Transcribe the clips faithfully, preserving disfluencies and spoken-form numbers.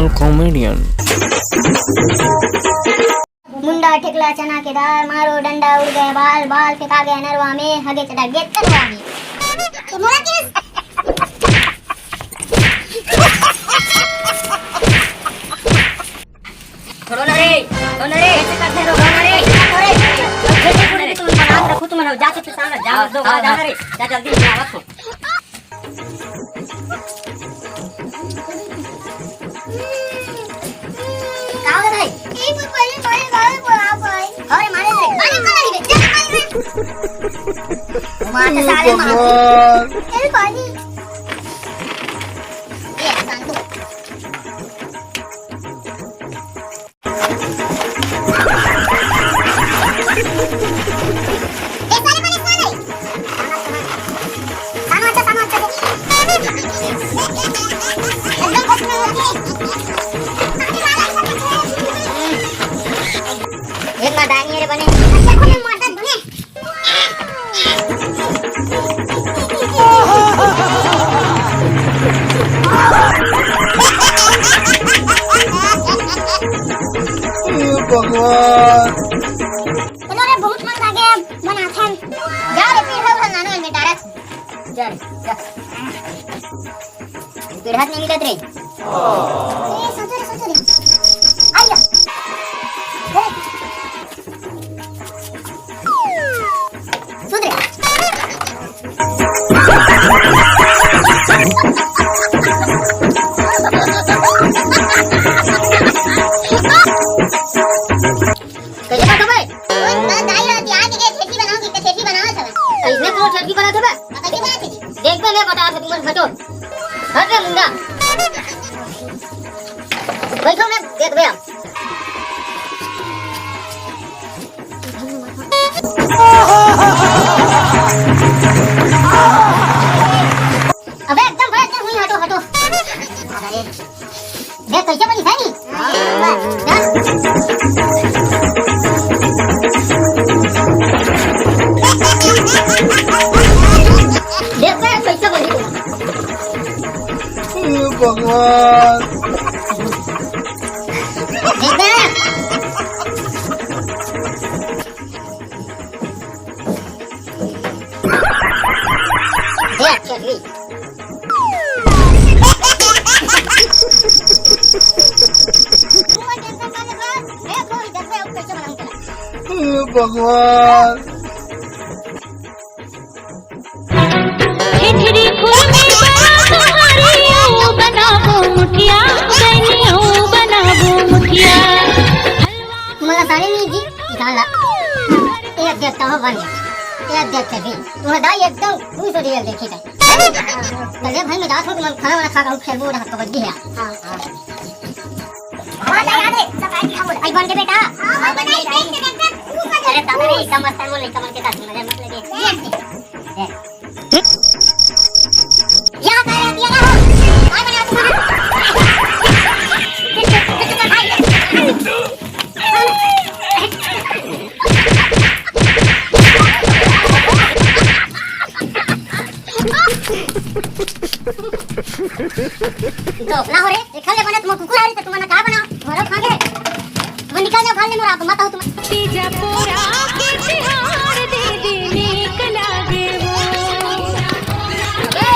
Comedian। मुंडा ठेकला चना के दाल, मारो डंडा उड़ गए बाल, बाल फेंका गया नरवा में, हगे चटा गेत करवा में। छोड़ो ना रे, छोड़ो ना रे, कैसे करते हो, छोड़ो ना रे, छोड़ो ना रे, छोड़ो ना रे, तुम बना रखो, तुम जाके पिसान जाओ, दो बार जाना रे, जा जल्दी से आवत हो। का हो गया भाई? ए, कोई पहले, पहले, पहले बोला भाई। अरे, मारे रे। अरे, मारे रे, चल, मारे रे। मार के साले मार। भगवान। चल, पानी। ये, शांत हो। एक बार दाई रे बने। अच्छा, कोने मदद बने। हे भगवान। चलो रे, बहुत मन लागे, अब बनाथन। जा रे, पीढ़ा उढ़ा लानो है बेटा, रख। जा रे, जा। पीढ़ा नहीं मिलत रे। ए, सोचो रे, सोचो रे। आइयो। सुन रे। कैसे बात हो भाई? ओए, बस दाई रहती, आज के ठेठी बनाओगी, तो ठेठी बनावत हवे। तो इसमें तो ठेठी बनात हवे? हाँ, कैसे बनात हवे? देख बे, मैं बता सकूँ, मत हटो। हट रे मुंडा। बैठो, मैं देख बे। अबे एकदम बड़ा, एकदम हुई, हटो, हटो। अरे, देख कैसे बनी है नी? हाँ। देख बे, कैसे बनी? हे भगवान। देख बे। देख, चटनी। हे भगवान। ठिठरी फूल में बड़ा तुम्हारी, ओ बनाबो मुठिया, बहनी, ओ बनाबो मुठिया। तुम्हारा सारे नहीं जी, निकाल ला। ये अध्यक्ष हो बन गया। ये अध्यक्ष है जी। तुम्हारा दाई एकदम खुश हो रही है, देखिए तो। चलिए भाई, मैं जात हूँ, तुम खाना वाना खा के खेलबो, उधर कबड्डी है। हाँ, हाँ। हाँ, जा, जा दे, सब आएगी, हम बोल। आई बन के बेटा। हाँ, बन के, बन के, बन के। अरे, दादा रे, इसका मस्तान बोल, इसका मन के साथ मजा मत लगे। ये, ये। यहाँ का है, दिया ना हो। आई बना तुम्हारा। दोफला हो रे, एखर ले बने तुम कुकुर आ रही, तो तुमने का बनाओ? घरो खा गए। तुम निकल जाओ, घर ले मोर, आप मत आओ तुम। तीजा पोरा के तिहार दीदी नीक लागे वो। ए,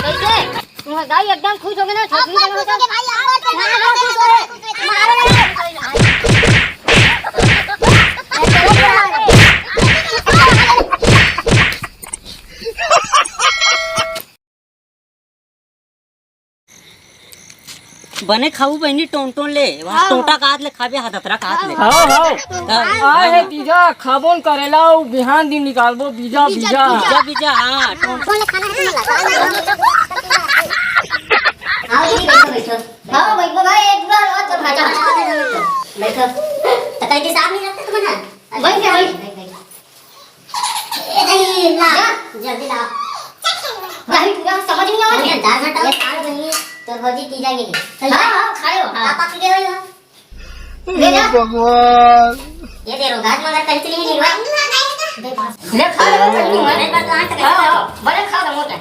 कैसे? तुम्हारा दाई एकदम खुश हो गए ना, छठी अपन खुश हो गए भाई, अपन खुश हो गए। मारो रे। बने खाऊ बहिनी टोन टोन ले, वहाँ हाँ। टोटा काट ले खाबे, हदतरा काट ले। हाँ, हाँ। हाँ। आए हे तीजा, खाबोन करेला, उ बिहान दिन निकालबो, बीजा, बीजा। बीजा, बीजा, हाँ, टोन। कौन खाना है तुम्हारा? आओ दीदी, बैठो, बैठो। हाँ, बैठो भाई, एक बार और तो बैठो। बैठो। तो कहीं के साथ नहीं रखते तुम ना? बैठ, बैठ। बैठ, बैठ। ए, ला, जल्दी ला। भाई, पूरा समझ नहीं आ रहा। अरे, दाल घटा। ये दाल बनी है, तो भौजी की जाएगी। हाँ, हाँ, खाए हो। हाँ। पापा की गए हो? ले जा। भगवान। ये दे रो, घाट मगर कहीं चली नहीं हुआ। ले, खा ले, वो चटनी है। एक बार तो आँख से हाँ, हाँ, बड़े खा ले, मोटे।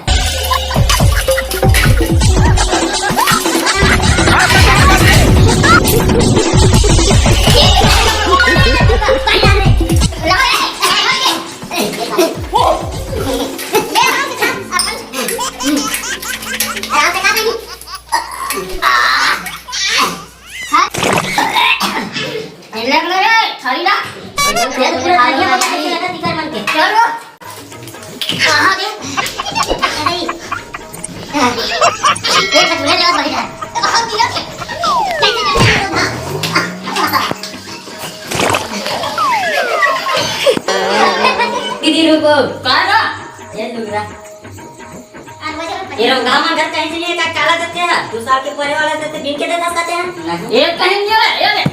ओ, का गा? ए लुगरा। ये रंगा मन घर कहीं से नहीं है, का काला देते हैं? दो साल के परे वाला देते, बिन के देता कहते हैं। ये कहीं नहीं है, ये ले।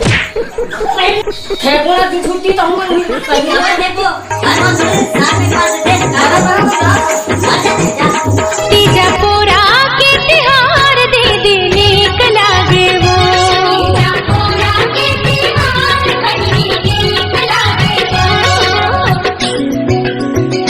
फेंकूंगा की छुट्टी तो हम नहीं। कहीं नहीं देखो।